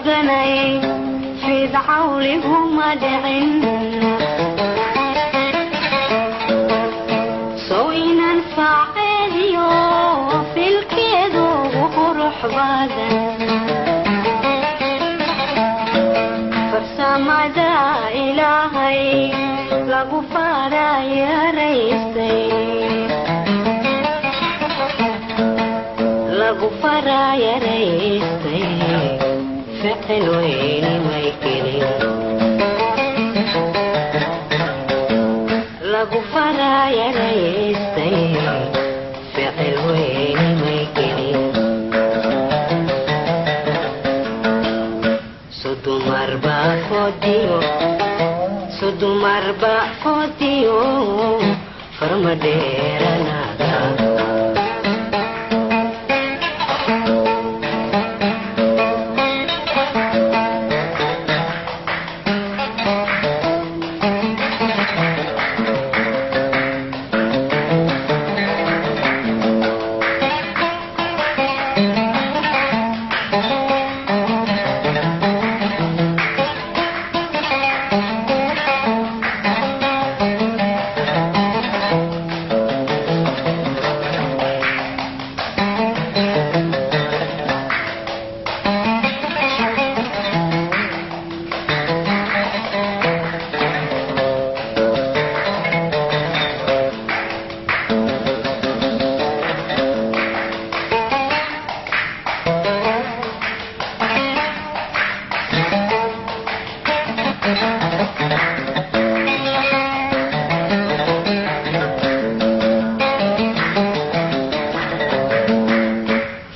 Ganay fidcawliguma dhicin. Sow inan faaceediyo filkeedu ugu qurux badan, farsamada Ilaahay lagu farayaraystay, lagu farayaraystay, ficil weyni may gelin, lagu farayaraystay, ficil weyni may gelin. Sudumarba fodiyo, sudumarba fodiyo, farmadheeranaga.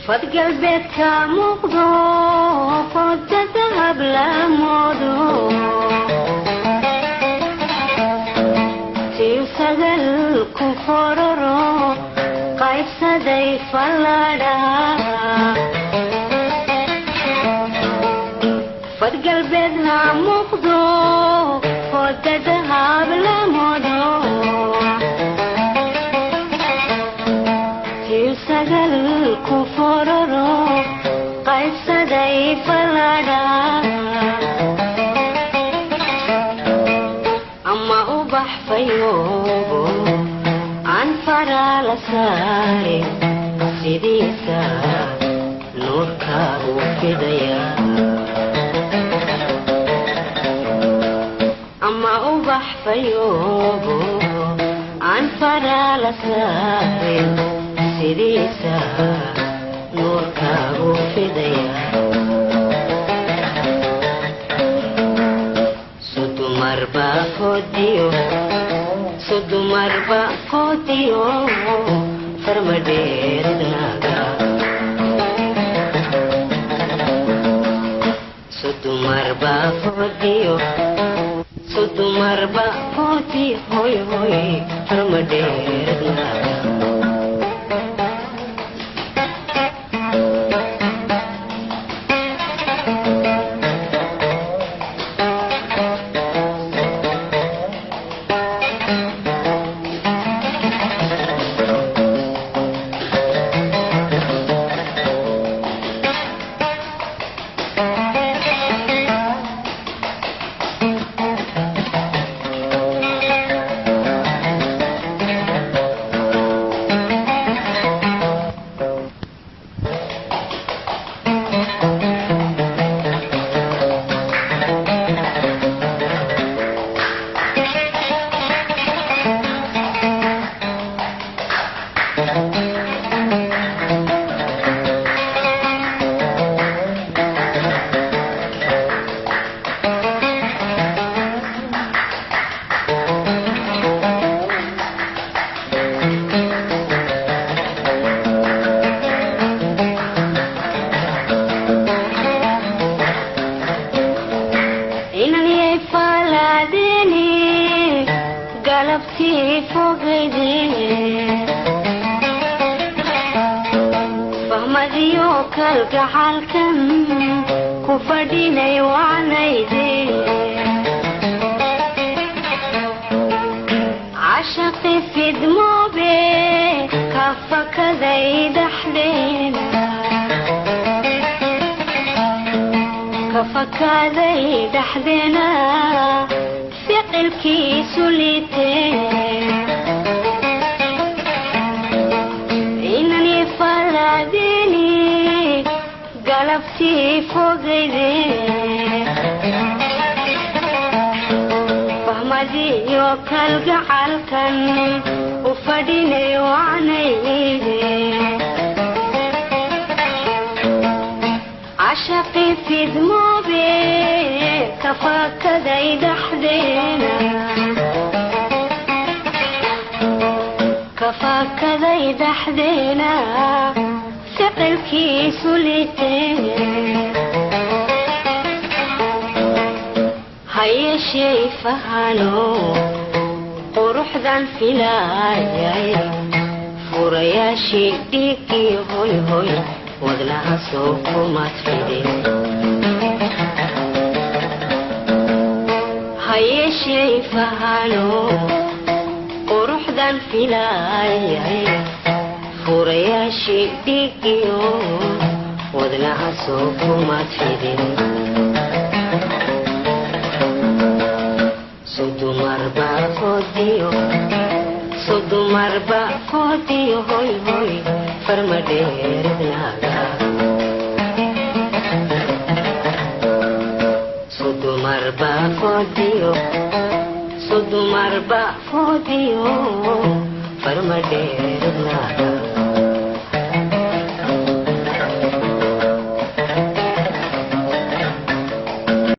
Fad galbeedka muuqdo, fooda dahab la moodo, tiyu sagal ku fororo qaybsaday falladha. Fad galbeedna muuqdo, fooda dahab la moodo, tiyu sagal ku fororo qaybsaday falladha, ama ubax fayoobo aan fara la saarin, sidiisa nuurka uu fidaya, ama ubax fayoobo aan fara la saarin, sidiisa nuurka uu fidaya. Sudumarba fodiyo, sudumarba fodiyo, farmadheeridnaga. Sudumarba fodiyo, sudumarba fodi, hoy hoy, farmadheeridnaga. Inaniyay faalaadeni galabtii fogayde, fahmadiyo kalgacalkan ku fadhinay wacnayde, cashaqi fidmoobe ka fakaday dhexdeena, Ka fakaaday dhexdeena ficilkiisu liitee, inani falaadini galabtii fogayde, fahmadiyo kalgacalkan u fadhinay wacnayde. Cashaqii fidmoobe ka fakaday dhexdeena, ka fakaday dhexdeena ficilkiisu liitee. Hayeeshee fahano quruxdan filaayay, furayaashii dhiiggii hoy hoy wadnaha soo kumaad fidin. Hayeeshee fahano quruxdan filaayay, furayaashii dhiiggiyo wadnaha soo kumaad fidin. Sudumarba foodiyo, sudumarba foodiyo hoy hoy farmadheeridnaaga. Sudumarba foodiyo, sudumarba foodiyo farmadheeridnaaga.